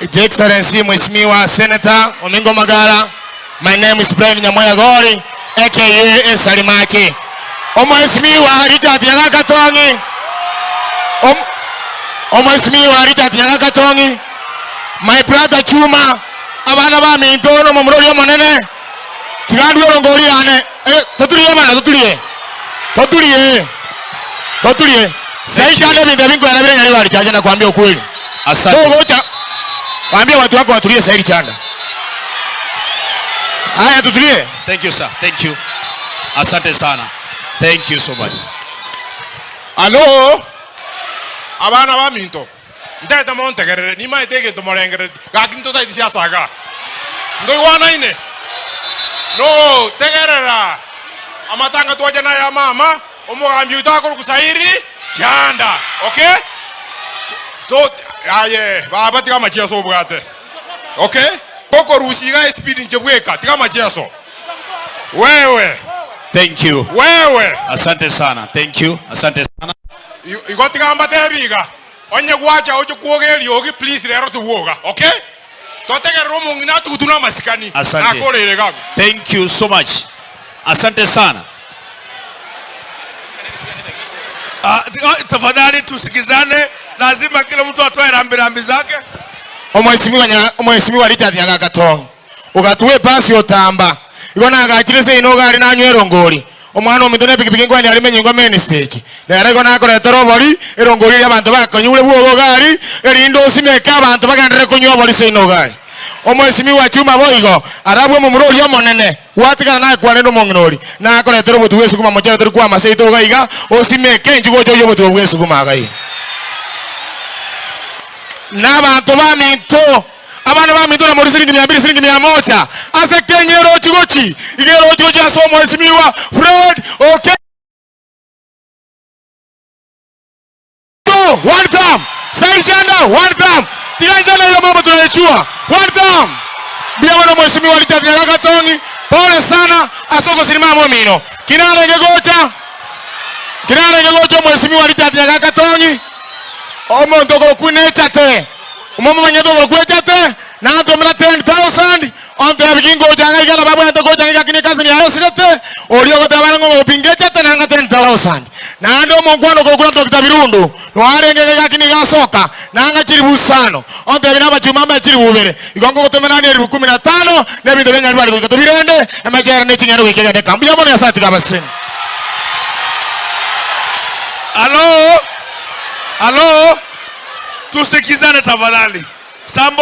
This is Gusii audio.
His Excellency Mheshimiwa Senator Omingo Magara, my name is Brian Nyamweya Gori aka Esali Mache. Omheshimiwa Richard Nyaga Katong'i, Om, Omheshimiwa Richard Nyaga Katong'i, my brother Chuma, abana baminto na omomura oria omonene, tiga ndue erongori yane. Eh, toturie abana, toturie. Toturie. Toturie. Sai chande ebinto ebi nkoyana bire nyaribari chacha nakwambia ukweli. Asante. Togocha waambia watu wako watulie sairi chanda. Haya tutulie. Thank you sir. Thank you. Asante sana. Thank you so much. Alo, abana baminto, ntagete montegerere, nimaete egento morengereretie, gaki ntotaeti siasa igaa. Ntoigwanaine? No, tegerera, amatanga twacha naye amama, omogambi oito akorokwa Sairi Chanda, okay? So, so aye baba tiga amacheso obwate, okay? Gokorusia iga espeed inche bweka, tiga amacheso. Wewe, Thank you. wewe. Asante sana. Thank you. Asante sana. Igo tiga mbatebi iga, onye gwacha oche kwoga eriogi please rero tibwoga, okay? Totegerere omong'ina atugutwe namasikani. Asante. Nakoreire iga abwo. Thank you so much. Asante sana. Ah, tafadhali tusikizane, lazima kila mtu atoe rambirambi zake. Omwesimigwa nya omwesimigwa Richard Nyagaka Tong ogatwa epasi otamba igo nagachire seino iga aria nanywa erongori omwana ominto ne epikipiki nkwania are menyingo main stage rero igo nakoretera obori erongori eria abanto bakonyure bwogo iga aria erinde osimeke abanto bagenderere konywa obori seino iga aria omwesimigwa Chuma boigo arabwe omomura oria omonene gwatigana naye kwanende omong'ina oria nakoretera obotu bwa esuguma mochere tori kwama seito iga iga osimeke inchuo gocha oyie obotu obo bwa esuguma iga iga. Nabanto baminto, abana baminto na mori siringi mia mbili siringi mia moja ase Kenya erochi gochi iga erochi gochi ase omwesimigwa Fred Okengo one term Said Chanda one term tiga inse na iyo mambo tunayechua one term mbuya mono mheshimiwa Richard Nyagaka Tong'i pole sana ase ogosirima amo omino kinarenge gocha kinarenge gocha omwesimigwa Richard Nyagaka Tong'i Omonto okorokwa nechate, omomanyete okorokwa echate, nantomera 10,000, ontebi ki ngocha ng'a iga nababwenerete gocha ng'a iga ki nekasini yaye osirete, oria ogoteba ng'a ogopinga echate nanga 10,000. Naende omonkwana okorokwa na Doctor Birundu, noarenge iga gaki nigo asoka, nanga chilifu isano, ontebi nabachuma mbae chilifu ibere, igo ngogotomera ande elifu kumi na tano, na ebinto bia Nyaribari goika tobirende, emechera ne ching'endo goika egende eka. Mbuya mono Nyasae atiga abaseni. Halo? Halo? Tusikizane tafadhali. Somebody.